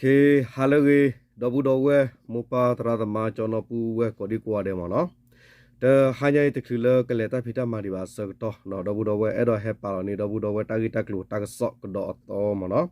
ကဟါလၢအဂ့ၤ ဒီပုၢ်ဒီဝဲၢ် မိၢ်ပၢ်သရၣ်သမါ ကၠီနီၢ်ပုၢ်ဝဲၢ်ကိးဒံကိးဂၤဒဲးမ့ၢ်နီၤ, တဟါညါအံၤတချုးလၢကလဲၤတၢ်ဖံးတၢ်မၤဒံးဘၣ်အဆၢကတီၢ်နီၤ ဒီပုၢ်ဒီဝဲၢ် အဲၣ်ဒိးဟဲပာ်လီၤန့ၢ် ဒီပုၢ်ဒီဝဲၢ် တၢ်ဂ့ၢ်တၢ်ကျိၤတၢ်ကစီၣ်ကဒီးအသီမ့ၢ်နီၤ,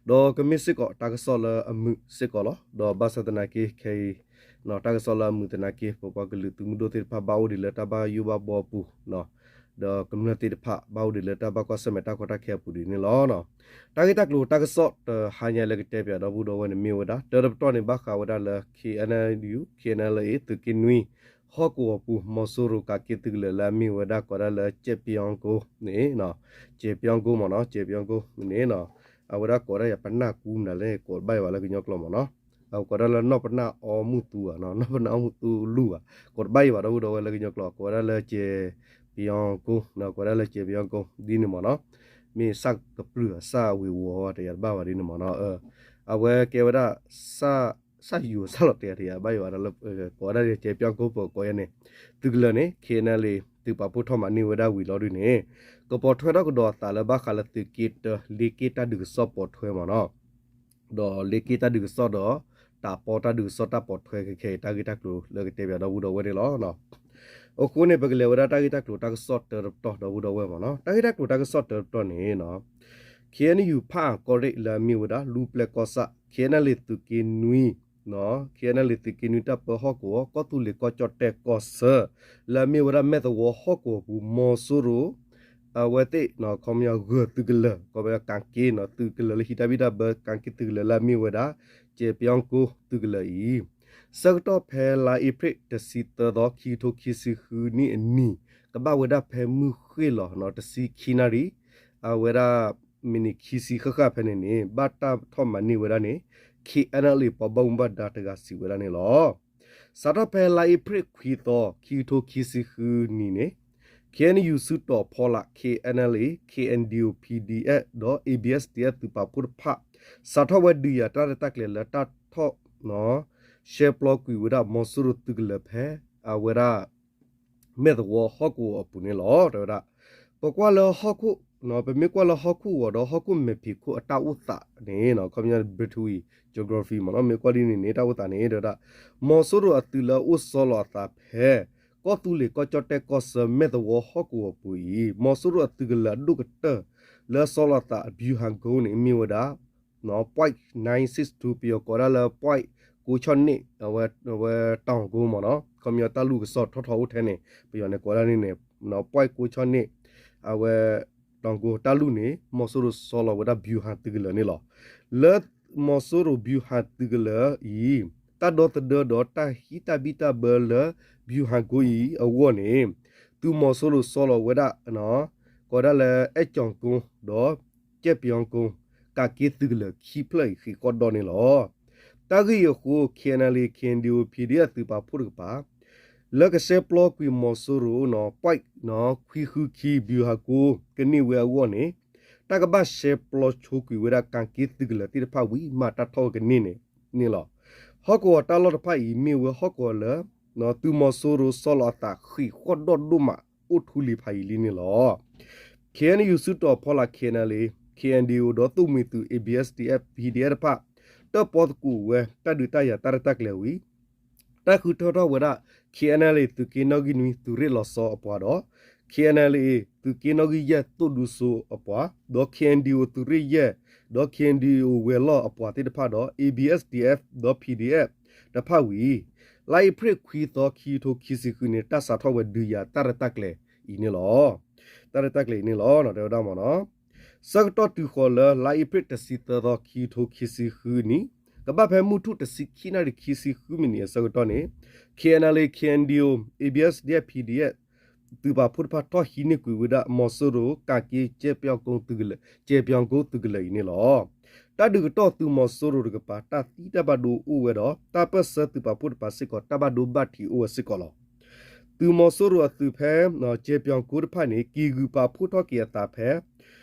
ဒီးကမ့ၢ်စ့ၢ်ကီးတၢ်ကစီၣ်လၢအမုာ်စ့ၢ်ကီးလီၤ. ဒီးဘၣ်ဆၣ်သနာ်က့ခဲအံၤ တၢ်ကစီၣ်လၢအမုာ်သနာ်က့ ပပှၤကလုာ်သုးမုၢ်ဒိၣ်သ့ၣ်တဖၣ်ဘၣ်အိၣ်ဒံးလၢတၢ်ဘၣ်ယိၣ်ဘၣ်ဘှီအပူၤ ဒီးကမျၢၢ်သ့ၣ်တဖၣ်ဘၣ်အိၣ်ဒံးလၢတၢ်ဘၣ်ကွၢ်ဆၢၣ်မဲာ်တၢ်ကီတၢ်ခဲအပူၤဒ်န့ၣ်လီၤ. တၢ်ဂ့ၢ်တၢ်ကျိၤတၢ်ကစီၣ်တဟါညါလၢကတဲပၠးဒီပုၢ်ဒီဝဲၢ်န့ၣ်မ့ၢ်ဝဲဒၣ် တၢတပတီၢ်န့ၣ် ဘၣ်ဃးဝဲဒၣ်လၢ K N U K N L A သုးက့နွံ ဟီၣ်ကဝီၤပူၤ မီၤစိရိၤကးက့သုးကလၢၤလၢအမ့ၢ်ဝဲဒၣ်ကိးဒၣ်လၢကၠဲးပယီၤကိၣ်န့ၣ် ကၠဲးပယီၤကိၣ်မ့ၢ်နီၤ ကၠဲးပယီၤကိၣ်န့ၣ်နီၤ အဝဲဒၣ်ကိးဒၣ်ယၤပနၢ်ကူမနုၤလဲၣ် ကိးတဘၣ်ယၤဘၣ်လၢကညီကျိာ်မ့ၢ်နီၤ, အဝဲကိးဒၣ်လၢနီၢ်ပနၢ်အီမူၢ်သူဧါ နီၢ်ပနၢ်အီမူၢ်သူလူၢ်ဧါ ကိးတဘၣ်ယၤဘၣ်ဒီပုၢ်ဒီဝဲၢ်လၢကညီကျိာ် ကိးဝဲဒၣ်လၢကၠဲးပယီၤကိၣ် ကိးဝဲဒၣ်လၢကၠဲးပယီၤကိၣ်ဒ်န့ၣ်မ့ၢ်နီၤ, မ့ၢ်စၢ်ကပြုၢ်ဧါ စၢ်ဝ့ၤဝီၤတယၤတဘၣ်ဘၣ်ဒ်န့ၣ်မ့ၢ်နီၤ, အဝဲကဲဝဲဒၣ် စၢ်ယိၤစၢ်လီၤတယၤတယၤဘၣ်ယၤဘၣ်ဒီးလၢ ကိးဝဲဒၣ်ကၠဲးပယီၤကိၣ်ပကိးယၤန့ၣ် သုးကလၢၤန့ၣ် K N L A သုးပာ်ဖှိၣ်ထီၣ်မၤန့ၢ်ဝဲဒၣ်ဝံၤလီၤဒ်န့ၣ် ကပိာ်ထွဲထီၣ်ကဒီးအသးလၢဘၣ်ဃးလၢသုးက့တၢ လ့က့တၢ်ဒုးကစီၣ်ပိာ်ထွဲမ့ၢ်နီၤ, ဒီးလ့က့တၢ်ဒုးကစီၣ်ဒီး တၢ်ပီတၢ်ဒုးကစီၣ်တၢ်ပိာ်ထွဲခဲခဲအံၤ တၢ်ဂ့ၢ်တၢ်ကျိၤလၢကတဲပၠးဒီပုၢ်ဒီဝဲၢ်န့ၣ်လီၤ. အဃိန့ၣ် ပကလဲၤဝဲဒၣ်တၢ်ဂ့ၢ်တၢ်ကျိၤတၢ်ကစီၣ်တၢတပတီၢ်ဒီပုၢ်ဒီဝဲၢ်မ့ၢ်နီၤ, တၢ်ဂ့ၢ်တၢ်ကျိၤတၢ်ကစီၣ်တၢတပတီၢ်န့ၣ် K N U ဖၣ်အၣ်ကီၢ်ရ့ၣ်လၢအမ့ၢ်ဝဲဒၣ် လူၢ်ပျဲၢ်ကီၢ်ဆၣ် K N L A သုးက့နွံ K N L A သုးက့နွံတၢ်ပၢဟီၣ်ကဝီၤ ကီၢ်သူလ့ၤကီၢ်ကၠီၣ်တဲၣ်ကီၢ်ဆၢ လၢအမ့ၢ်ဝဲဒၣ်မဲၣ်သဝီဟီၣ်ကဝီၤပူၤ မီၤစိရိၤ အဝဲသ့ၣ် ခီပညီဂၢၤသုးကလၢၤ ခီပညီကးက့သုးကလၢၤလၢဟံးတၢ်ဘံၣ်တၢ်ဘၢ ကးက့သုးကလၢၤလၢအမ့ၢ်ဝဲဒၣ် ကၠဲးပယီၤကိၣ်သုးကလၢၤအံၤ ဆၢကတီၢ်ဖဲလါအ့ဖြ့ၣ်တဆံသၢသီ ခံကထိခံဆံဃုနံၣ်အနံၤ ကဘၣ်ဝဲဒၣ်ဖဲမုၢ်ဃ့ၢ်လီၤ တဆံခံနၣ်ရံၣ် အဝဲဒၣ် မံးနံးခံဆံဃၣ်ဃၣ်ဖဲန့ၣ်န့ၣ် ဘၣ်တၢ်ထီၣ်မၤန့ၢ်ဝဲဒၣ်န့ၣ် K N L A ပှၤဘၣ်မူဘၣ်ဒါတဂၤစံးဝဲဒၣ်န့ၣ်လီၤ. စးထီၣ်ဖဲလါအ့ဖြ့ၣ်ခွံသီ ခံကထိခံဆံဃုနံၣ်န့ၣ် K N U စုတီၤဖီလာ် K N L A K N D O P D F ဒီး A B S D F သုးပာ်ဖှိၣ်တဖၣ် စးထီၣ်ဝဲဒုးယၤတၢ်ရဲၣ်တၢ်ကျဲၤလၢတၢ်ထီၣ် ရှဲပျီကွံာ်ဝဲဒၣ်မီၤစိရိၤသုးကလၢၤဖဲ အဝဲဒၣ် မဲၣ်သဝီဟီၣ်ကဝီၤအပူၤန့ၣ်လီၤ တဲဝဲဒၣ်. ပကွၢ်လၢဟီၣ်ခိၣ် ပမ့ၢ်ကွၢ်လၢဟီၣ်ခိၣ်ဂီၤဒီးဟီၣ်ခိၣ်မဲာ်ဖံးခိၣ်အတၢ်အိၣ်သးန့ၣ် ခီပညီ Between Geography မ့ၢ်နီၤ မ့ၢ်ကွၢ်ဒ်န့ၣ်န့ၣ် တၢ်အိၣ်သးန့ၣ် တဲဝဲဒၣ် မီၤစိရိၤအသုးလၢအအိၣ်ဆီလီၤအသးဖဲ ကီၢ်သူလ့ၤကီၢ်ကၠီၣ်တဲၣ်ကီၢ်ဆၢမဲၣ်သဝီဟီၣ်ကဝီၤပူၤအံၤ မီၤစိရိၤအသုးကလၢၤအဒိၣ်ကတၢၢ်လၢဆီလီၤအသးအ ဗျူဟာကုန်း န့ၣ် မ့ၢ်ဝဲဒၣ် point nine six two ပယီၤကိးဒၣ်လၢ point ကိးဆီၣ်န့ၣ် အဝဲ အဝဲ တောင်ကုန်း မ့ၢ်နီၤ ခီပညီတၢ်လူၢ်ကစီၣ်ထီၣ်ထီၣ်အိၣ်ထဲန့ၣ် ပယီၤန့ၣ်ကိးဒၣ်န့ၣ်န့ၣ် point ကိးဆီၣ်န့ၣ် အဝဲ တောင်ကုန်း တၢ်လူၢ်န့ၣ် မီၤစိရိၤဆီလီၤဝဲဒၣ် ဗျူဟာ သုးကလၢၤန့ၣ်လီၤ. လၢ မီၤစိရိၤ ဗျူဟာ သုးကလၢၤအံၤ တၢ်ဒီသဒၢဒီးတၢ်ဟံးတၢ်ဘံၣ်တၢ်ဘၢလၢ ဗျူဟာကုန်း အံၤအဂီၢ်န့ၣ် သုးမီၤစိရိၤဆီလီၤဝဲဒၣ် ကိးဒၣ်လၢ အဲၣ်ကၠီၤကုန်း ဒီး ကၠဲၣ်ပယီၤကုန်း ကးက့သုးကလၢၤခံဖျၢၣ်အံၤ ဃ့ၢ်ဃီၣ်ဒီၣ်န့ၣ်လီၤ. တၢ်ဂ့ၢ်အံၤအဃိ K N L A K N D O P D F သုးပာ်ဖှိၣ်တကပၤ လၢကရှဲပျီကွံာ်မီၤစိရိၤ point ခွံဃုခံ ဗျူဟာကုန်း ကန့ၢ်ဝဲအဂီၢ်န့ၣ် တၢ်ကဘၣ်ရှဲပျီဆိကွံာ်ဝဲဒၣ် ကးက့သုးကလၢၤသ့ၣ်တဖၣ်ဝံၤ မၤတၢ်ထီၣ်ဝဲကန့ၢ်န့ၣ်လီၤ. ဟီၣ်ကဝီၤတၢ်လီၢ်တဖၣ်အံၤ မ့ၢ်ဝဲဟီၣ်ကဝီၤလၢ သုးမီၤစိရိၤဆီလီၤအသးဃ့ၢ်ဃီၣ်ဒီၣ်ဒိၣ်မး အိၣ်ထူလံၤဖးယံာ်လံန့ၣ်လီၤ. K N U စုတီၤဖီလာ် K N L A K N D O ဒီးသိၣ်မှံၤသုး A B S D F P D F တဖၣ် တၢၣ်ပီသကိးဝဲ တၢ်ဒုးတၢ်ယၤတၢ်ရဲၣ်တၢ်ကျဲၤဝံၤ တၢ်ဃုထၢထီၣ်ဝဲဒၣ် K N L A သုးက့နီၣ်ဂံၢ်နွံ သုးရ့ၣ်လီၤဆီအပှၤဒီး K N L A သုးက့နီၣ်ဂံၢ်ယဲၢ် သိၣ်ဒူစိအပှၤ ဒီး K N D O သုးရ့ၣ်ယဲၢ် ဒီး K N D O ဝဲၤလီၢ်အပှၤသ့ၣ်တဖၣ်ဒီး A B S D F ဒီး P D F တဖၣ်ဝံၤ လါအ့ဖြ့ၣ်ခွံသီ ခံကထိခံဆံဃုန့ၣ် တၢ်စးထီၣ်ဝဲဒုးယၤတၢ်ရဲၣ်တၢ်ကျဲၤအံၤန့ၣ်လီၤ. တၢ်ရဲၣ်တၢ်ကျဲၤအံၤန့ၣ်လီၤ တဲဝဲဒၣ်မ့ၢ်နီၤ ဆၢကတီၢ်တုၤဃီၤလၢ လါအ့ဖြ့ၣ်တဆံသၢသီ ခံကထိခံဆံဃုနံၣ် ကဘၣ်ဖဲမုၢ်ထူၣ်တဆံခံနၣ်ရံၣ် ခံဆံဃုမံးနံးအဆၢကတီၢ်န့ၣ် K N L A K N D O A B S D F P D F သုးပာ်ဖှိၣ်တဖၣ်ထီၣ်ဟံးန့ၢ်ကွံာ်ဝဲဒၣ် မီၤစိရိၤ ကးက့ ကၠဲၣ်ပယီၤကုန်းသုးကလၢၤ ကၠဲၣ်ပယီၤကုန်းသုးကလၢၤအံၤန့ၣ်လီၤ. တၢ်ဒုးကတီၢ်သုးမီၤစိရိၤတကပၤ တၢ်သံတၢ်ဘၣ်ဒိအိၣ်ဝဲဒီး တၢ်ပၢၢ်ဆၢသုးပာ်ဖှိၣ်တကပၤစ့ၢ်ကီး တၢ်ဘၣ်ဒိဘၣ်ထံးအိၣ်ဝဲစ့ၢ်ကီးလီၤ. သုးမီၤစိရိၤအသုးဖဲ ကၠဲၣ်ပယီၤကုန်းတဖၣ်န့ၣ် က့ၤဂုၤပာ်ဖှိၣ်ထီၣ်က့ၤအသးဖဲ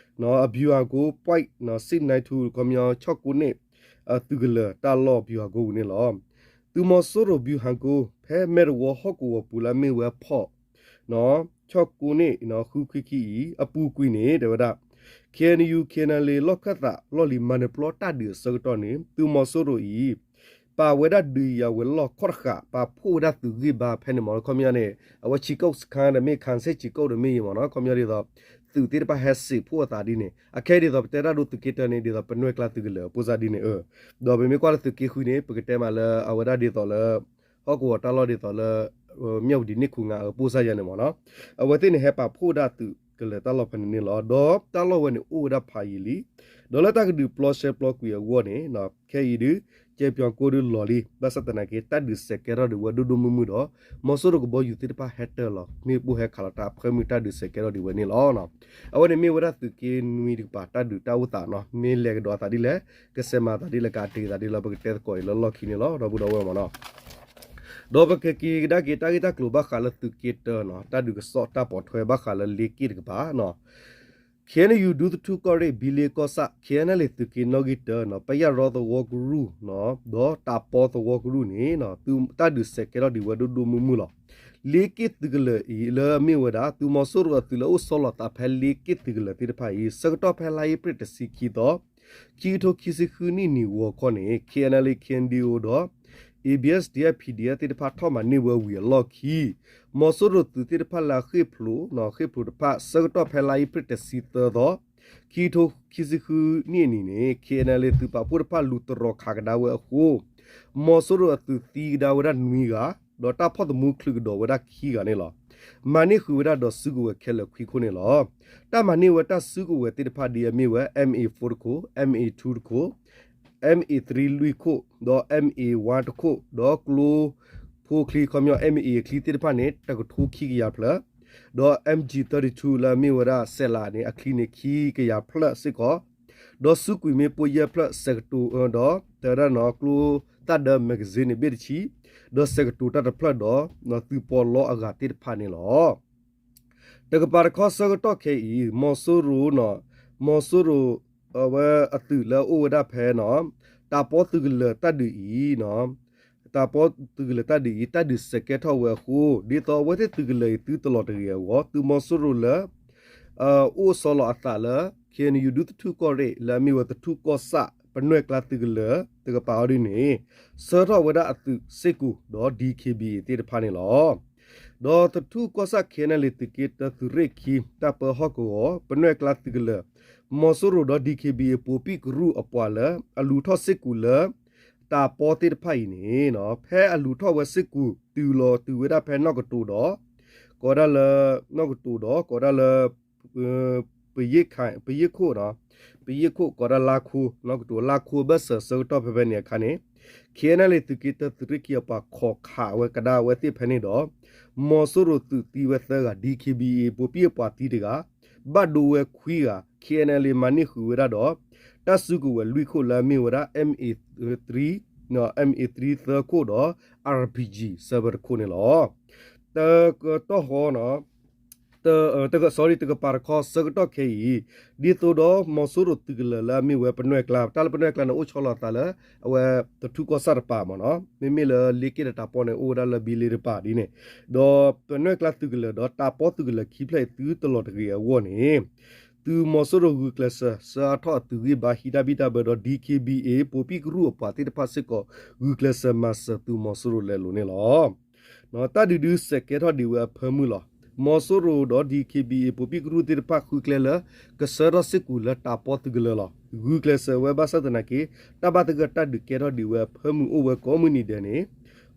ဗျူဟာကုန်း point six nine two ခီပညီ ဆီၣ်ကိးန့ၣ် သုးကလၢၤတၢ်လီၢ် ဗျူဟာကုန်း ဝံၤန့ၣ်လီၤ. သုးမီၤစိရိၤ ဗျူဟာကုန်း ဖဲမဲၣ်သဝီဟီၣ်ကဝီၤပူၤလၢအမ့ၢ်ဝဲဖီၣ် ဆီၣ်ကိးန့ၣ် ဃုခွံခံအံၤ အပူၤကွံာ်န့ၣ် တဲဝဲဒၣ် K K N U K N L A လီၢ်ခၢၣ်သးလီၢ်လံၤ မၤနၢၤပျီတၢ်ဒုးအဆၢကတီၢ်န့ၣ် သုးမီၤစိရိၤအံၤ ပာ်ဝဲဒၣ်ဒုးယၤဝဲၤလီၢ်ခီၣ်တဃာ် ပာ်ဖှိၣ်ဝဲဒၣ်သုးဂံၢ်ဘါဖဲန့ၣ်မ့ၢ်နီၤ. ခီပညီန့ၣ် အဝဲဆံးကိၣ်စခါဒီးမ့ၢ် ခၣ်စ့ၣ်ဆံးကိၣ်ဒီးမ့ၢ်ယံၤမ့ၢ်နီၤ. ခီပညီဒ်သိး သုးသ့ၣ်တဖၣ်ဟဲစံးဖှိၣ်အသးဒ်န့ၣ် အခဲအံၤဒ်သိးပတဲတၢ်ဒိသုးက့တၢန့ၣ် ဒ်သိးပနွဲၢ်ကျါသုးကလၢၤအပိၢ်စၢ်ဒ်န့ၣ် ဒီးပမ့ၢ်ကွၢ်လၢသုးက့ဃုန့ၣ် ပကတဲမးလၢအဝဲဒၣ်ဒ်သိးလၢ ဟီၣ်ကဝီၤတၢ်လီၢ်ဒ်သိးလၢ မၠၣ်ဝတံၤန့ၣ် ခိၣ်ငါအပိၢ်စၢ်ယၤန့ၣ်မ့ၢ်နီၤ. အဝဲသ့ၣ်န့ၣ်ဟဲပာ်ဖှိၣ်ဒၣ်သုးကလၢၤတၢ်လီၢ်ဖဲန့ၣ်န့ၣ်လီၤ. ဒီးတၢ်လီၢ်ဝဲန့ၣ်အိၣ်ဝဲဒၣ်ဖးယံာ်လံ. ဒီးလၢတၢ်ကဒုးပျီရှဲပျီကွံာ်အဂီၢ်န့ၣ် ခဲအံၤဒုး ကဲပၠီကိၢ်ဒုးလီၤလံ. ဘၣ်ဆၣ်သနာ်က့ တၢ်ဒုးစဲးကဲထီၣ်ဒံးဝဲဒိၣ်ဒိၣ်မုၢ်မုၢ်ဒီး မီၤစိရိၤကဘီယူၤသ့ၣ်တဖၣ်ဟဲတၢၢ်လီၤ. မ့ၣ်ပိၢ်ဟဲခးလီၤတၢ်အဖၢမုၢ် တၢ်ဒုးစဲးကဲထီၣ်ဒံးဝဲန့ၣ်လီၤ. အဝဲန့ၣ်မ့ၢ်ဝဲဒၣ်သုးက့နွံတကပၤ တၢ်ဒုးတၢ်အိၣ်သးနီၤ. မ့ၢ်လဲၤကဒီးအသးဒ်လဲၣ်, ကစဲးမၤအသးဒ်လဲၣ်, ကအတ့ၤသးဒ်လဲၣ် ပကတဲသကိးအံၤလၢလီၢ်ခံန့ၣ်လီၤ ဒီပုၢ်ဒီဝဲၢ်မ့ၢ်နီၤ. ဒီးပကက့ၤကဒါက့ၤတၢ်ဂ့ၢ်တၢ်ကျိၤဘၣ်ဃးလၢသုးက့တၢနီၤ, တၢ်ဒုးကစီၣ်တၢ်ပိာ်ထွဲဘၣ်ဃးလၢလ့က့ၣ်တကပၤနီၤ. K N U ဒူသထူၣ်ကီၢ်ရ့ၣ် ဘံလ့ကီၢ်ဆၣ် K N L A သုးက့နီၣ်ဂံၢ်တၢနီၤ, ပယၣ်ရီသဝီကရူၢ်နီၤ, ဒီးတးပီသဝီကရူၢ်န့ၣ် တၢ်ဒုးစဲးကဲထီၣ်ဒံးဝဲဒိၣ်ဒိၣ်မုၢ်မုၢ်လီၤ. လ့က့ၣ်သုးကလၢၤအံၤလၢအမ့ၢ်ဝဲဒၣ် သုးမီၤစိရိၤအသုးလၢအိၣ်ဆီလီၤသးဖဲလ့က့ၣ်သုးကလၢၤသ့ၣ်တဖၣ်အံၤ ဆၢကတီၢ်ဖဲလါအ့ဖြ့ၣ်တဆံခံသီ ခံကထိခံဆံဃုနံၣ်နံၣ်ဂီၤခီန့ၣ် K N L A K N D O ဒီး A B S D F P D F သ့ၣ်တဖၣ်ထီၣ်မၤန့ၢ်ဝဲဝံၤအလီၢ်ခံ မီၤစိရိၤသုးသ့ၣ်တဖၣ်လၢအဃ့ၢ်ဖျိး, ဃ့ၢ်ဖျိးတဖၣ် ဆၢကတီၢ်ဖဲလါအ့ဖြ့ၣ်တဆံသၢသီ ခံကထိခံဆံဃုနံၣ်အနံၤန့ၣ် K N L A သုးပာ်ဖှိၣ်တဖၣ်လူၤတရီၤခးကဒါဝဲအဃိ မီၤစိရိၤအသုးသံကဒါဝဲဒၣ်နွံဂၤ, ဒီးတၢ်ဖီၣ်သမူချုးကဒီးဝဲဒၣ်ခံဂၤန့ၣ်လီၤ. မၤန့ၢ်ဃုာ်ဝဲဒၣ်ဒီးစုကဝဲၤခဲလၢာ်ခွံခိၣ်န့ၣ်လီၤ. တၢ်မၤန့ၢ်ဝဲတၢ်စုကဝဲၤသ့ၣ်တဖၣ်ဒ်အမ့ၢ်ဝဲ M A four တခိၣ်, M A two တခိၣ်, M A three လွံၢ်ခိၣ်, ဒီး M A one တခိၣ်, ဒီးကျိဖိချံ ခီပညီ M A အချံသ့ၣ်တဖၣ်န့ၣ် တကထိခံကယၤဖျၢၣ်, ဒီး M G thirty-two လၢအမ့ၢ်ဝဲဒၣ်စဲးလးန့ၣ် အချံန့ၣ်ခံကယၤဖျၢၣ်စ့ၢ်ကီး, ဒီးစုကွံာ်မ့ၣ်ပိၢ်ယဲၢ်ဖျၢၣ် စဲးကတိၤ ဒီးတဲဝဲဒၣ်နီၤ ကျိသၣ်ဒၢ magazine န့ၣ် ဘ့ၣ်တဆံ, ဒီးစဲးကတိၤတၢ်တဖျၢၣ်ဒီး သုးပီးလီအဂၤသ့ၣ်တဖၣ်န့ၣ်လီၤ. တကပၤတခီဆၢကတီၢ်ခဲအံၤ မီၤစိရိၤနီၤ, မီၤစိရိၤ အဝဲအသုးလၢအအိၣ်ဝဲဒၣ်ဖဲနီၤ, တးပီသုးကလၢၤတၢ်ဒုးအံၤနီၤ, တးပီသုးကလၢၤတၢ်ဒုးအံၤ တၢ်ဒုးစဲးကဲထီၣ်ဝဲအဃိ ဒ်သိးအဝဲသ့ၣ်သုးကလၢၤအံၤသုတလီၤတဂ့ၤအဂီၢ် သုးမီၤစိရိၤလၢ အိၣ်ဆီလီၤအသးလၢ K N U ဒူသထူၣ်ကီၢ်ရ့ၣ် လၢအမ့ၢ်ဝဲသထူၣ်ကီၢ်ဆၣ် ပနွဲၢ်ကျါသုးကလၢၤတကပၤအီၤဒ်န့ၣ် ဆှၢထီၣ်ဝဲဒၣ်အသုးစ့ၢ်ကီးဒီး D K B A သ့ၣ်တဖၣ်န့ၣ်လီၤ. ဒီးသထူၣ်ကီၢ်ဆၣ် K N L A သုးက့တၢသုးရ့ၣ်ခံ တၢ်ပၢဟီၣ်ကဝီၤ ပနွဲၢ်ကျါသုးကလၢၤ မီၤစိရိၤဒီး D K B A ပိာ်ပံၣ်ကရူၢ်အပှၤလၢ အလူၤထီၣ်စ့ၢ်ကီးလၢ တးပီသ့ၣ်တဖၣ်အံၤန့ၣ် ဖဲအလူၤထီၣ်ဝဲစ့ၢ်ကီး တုၤလီၤတုၤဝဲဒၣ်ဖဲနီၢ်ကတိၤဒီး ကိးဝဲဒၣ်လၢ နီၢ်ကတိၤဒီး ကိးဝဲဒၣ်လၢ ပယ့ၣ်ခ ပယ့ၣ်ခိၣ်ဒီး ပယ့ၣ်ခိၣ်ကိးဒၣ်လါခိၣ် နီၢ်ကတိၤလါခိၣ်ဘၢၣ်စၢၤဆၢကတီၢ်ဖဲဖဲန့ၣ်အခါန့ၣ် K N L A သုးက့တၢသုးရ့ၣ်ခံအပှၤခိးခးဝဲကဒါဝဲသ့ၣ်ဖဲန့ၣ်ဒီး မီၤစိရိၤသုးသံဝဲသၢဂၤ D K B A ပိာ်ပံၣ်အပှၤသံတဂၤ ဘၣ်ဒိဝဲခွံဂၤ K N L A မၤန့ၢ်ဃုာ်ဝဲဒၣ်ဒီး တၢ်စုကဝဲၤလွံၢ်ခိၣ်လၢအမ့ၢ်ဝဲဒၣ် M A three, M A three သၢခိၣ်ဒီး R P G စၢဖၢတခိၣ်န့ၣ်လီၤ. တကတီၢ်ဃီ တ sorry တကပၤတခီဆၢကတီၢ်ခဲအံၤ ဒ်သိးဒီးမီၤစိရိၤသုးကလၢၤလၢအမ့ၢ်ဝဲပနွဲၢ်ကျါ တၢ်လၢပနွဲၢ်ကျါန့ၣ် အိၣ်ဆီလီၤအသးလၢ အဝဲသထူၣ်ကီၢ်ဆၣ်တပၤမ့ၢ်နီၤ မ့မ့ၢ်လၢလ့က့ၣ်ဒီးတးပီန့ၣ် အိၣ်ဝဲဒၣ်လၢဘံလ့တပၤဒ်န့ၣ် ဒီးပနွဲၢ်ကျါသုးကလၢၤဒီးတးပီသုးကလၢၤခံဖျၢၣ်အံၤသုတလီၤတဂ့ၤအဂီၢ်န့ၣ် သုးမီၤစိရိၤဂုာ်ကျဲးစၢး ဆှၢအါထီၣ်အသုးဂံၢ်ဘါဟံးတၢ်ဘံၣ်တၢ်ဘၢဒီး D K B A ပိာ်ပံၣ်ကရူၢ်အပှၤသ့ၣ်တဖၣ်စ့ၢ်ကီး ဂုာ်ကျဲးစၢးမၤစၢၤသုးမီၤစိရိၤလဲၤလိာ်န့ၣ်လီၤ. တၢ်ဒုးဒုးစဲးကဲထီၣ်ဒံးဝဲအဖၢမုၢ်လီၤ. မီၤစိရိၤဒီး D K B A ပိာ်ပံၣ်ကရူၢ်သ့ၣ်တဖၣ်ဃုကျဲလၢ ကဆှၢထီၣ်စ့ၢ်ကီးလၢတးပီသုးကလၢၤလီၤ. ဂုာ်ကျဲးစၢးဝဲဘၣ်ဆၣ်သနာ်က့ တၢ်ဘၣ်သဂၢၢ်တၢ်ဒုးကဲထီၣ်ဒံးဝဲအဖၢမုၢ်အိၣ်ဝဲကိးမုၢ်နံၤဒဲးန့ၣ်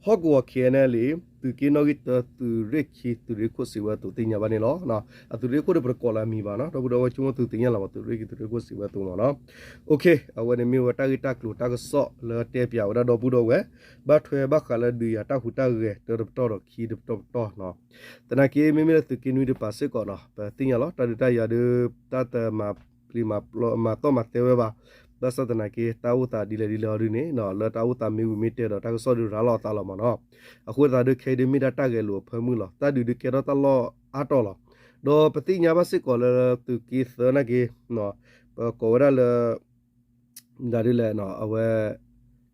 ဟီၣ်ကဝီၤ K N L A သုးက့နီၣ်ဂံၢ်တၢ သုးရ့ၣ်ခံ သုးရ့ၣ်ခိၣ်စံးဝဲအသိးသ့ၣ်ညါဘၣ်န့ၣ်လီၤ. အသုးရ့ၣ်ခိၣ်ဒီးပတကိးလၢအမံၤဘၣ်နီၤ ဒီပုၢ်ဒီဝဲၢ်ဆိကမိၣ်သုသ့ၣ်ညါလီၤ သုးရ့ၣ်ခံ သုးရ့ၣ်ခိၣ်စံးဝဲအသိးမ့ၢ်နီၤ. အဝဲန့ၣ်မ့ၢ်ဝဲတၢ်ဂ့ၢ်တၢ်ကျိၤတၢ်ကစီၣ်လၢတဲပၠး ဝဲဒၣ်ဒီပုၢ်ဒီဝဲၢ် ဘၣ်ထွဲဘၣ်ဃးလၢဒုးယၤတၢ်ဟူးတၢ်ဂဲၤတၢတပတီၢ်ဒီးခံတပတီၢ်ပတီၢ်နီၤ. သနာ်က့မ့မ့ၢ်လၢသုးက့နွံတပၤစ့ၢ်ကီးနီၤ ပသ့ၣ်ညါလီၤ တၢ်ဒုးတၢ်ယၤဒုး တၢ်တမၤပျံၤမၤတီၢ်မၤသဲဝဲဘၣ်. ဘၣ်ဆၣ်သနာ်က့ တၢ်အိၣ်သးဒ်လဲၣ်ဒ်လဲၣ်အီၤဒုးန့ၣ် လၢတၢ်အိၣ်သးမ့ၢ်ဝံၤမ့ၢ်တဲဒီးတၢ်ကစီၣ်ဒုးရၤလီၤအသးလီၤမ့ၢ်နီၤ. အဃိသတးဒီးခဲအံၤဒုးမ့ၢ်ဒၣ်တၢ်ဂဲၤလိာ်အဖၢမုၢ်လီၤ. တၢ်ဒုးဒုးကဲထီၣ်တၢ်လီၢ်အါတီၢ်လီၤ. ဒီးပသ့ၣ်ညါဘၣ်စ့ၢ်ကီးလၢသုးက့သၢနာ်က့ ပကိးဝဲဒၣ်လၢ ဒ်လဲၣ် အဝဲ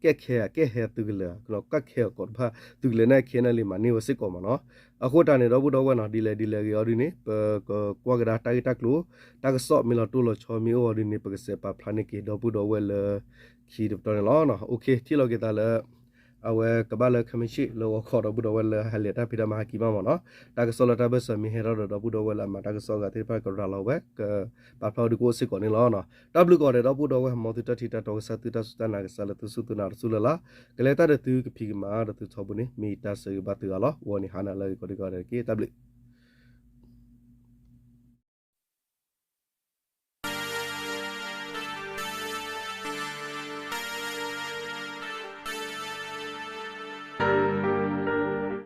ကဲခဲဧါ ကဲဟဲသုးကလၢၤဧါ ကဲခဲအီၤကီးတဖၣ် သုးကလၢၤန့ၣ် ခဲန့ၣ်လံမၤန့ၢ်ဝဲစ့ၢ်ကီးမ့ၢ်နီၤ. အဃိတၢ်န့ၣ် ဒီပုၢ်ဒီဝဲၢ်နီၤ ဒ်လဲၣ်ဒ်လဲၣ်ဂ့ၤအီၤဒ်န့ၣ် ပကကွၢ်ကဒါတၢ်ဂ့ၢ်တၢ်ကျိၤ တၢ်ကစီၣ်မ့ၢ်လီၤတိၢ်လီၤဆီမ့ၢ်အိၣ်အီၤဒ်န့ၣ် ပကစဲးပာ်ဖျါန့ၢ်က့ၤ ဒီပုၢ်ဒီဝဲၢ်လၢ ခံတပတီၢ်န့ၣ်လီၤ. အိၣ်ခ့ ထံၣ်လီၤက့ၤသးလၢ အဝဲကဘၣ်လၢခဲမုၢ်ဆ့ၣ်လၢဂီၤခီ ဒီပုၢ်ဒီဝဲၢ်လၢဟဲလဲၤတၢ်ဖံးတၢ်မၤဟးက့ၤမးမ့ၢ်နီၤ. တၢ်ကစီၣ်လၢတၢ်ဘၢၣ်စၢၤမ့ၢ်ဟဲထီၣ်ဒီး ဒီပုၢ်ဒီဝဲၢ်လၢအမၤတၢ်ကစီၣ်အဂၤသ့ၣ်တဖၣ်ကရၤလီၤဝဲ ကပာ်ဖျါဝဲဒ်ကအိၣ်စ့ၢ်ကီးန့ၣ်လီၤ. တၢ်ဘျုးကီးဒီး ဒီပုၢ်ဒီဝဲၢ် မ်သုတၢ်ထံၣ်တၢ်တီကစၢ် သုတၢ်စူၢ်တၢ်နာ်ကစၢ်လၢသုစူၢ်သုနာ်တစူၢ်လၢ်လၢ် ကလဲၤတၢ်ဒီးသုကဖံးကမၤဒီးသုထီဘိန့ၣ် မ့ၢ်တၢ်ဆၢဂ့ၤဘၣ်သုဂၤလီၤ. ဂီၤန့ၣ်ဟါနၤလၢအဂ့ၤကိးဂၤဒဲးတက့ၢ်. တၢ်ဘျုး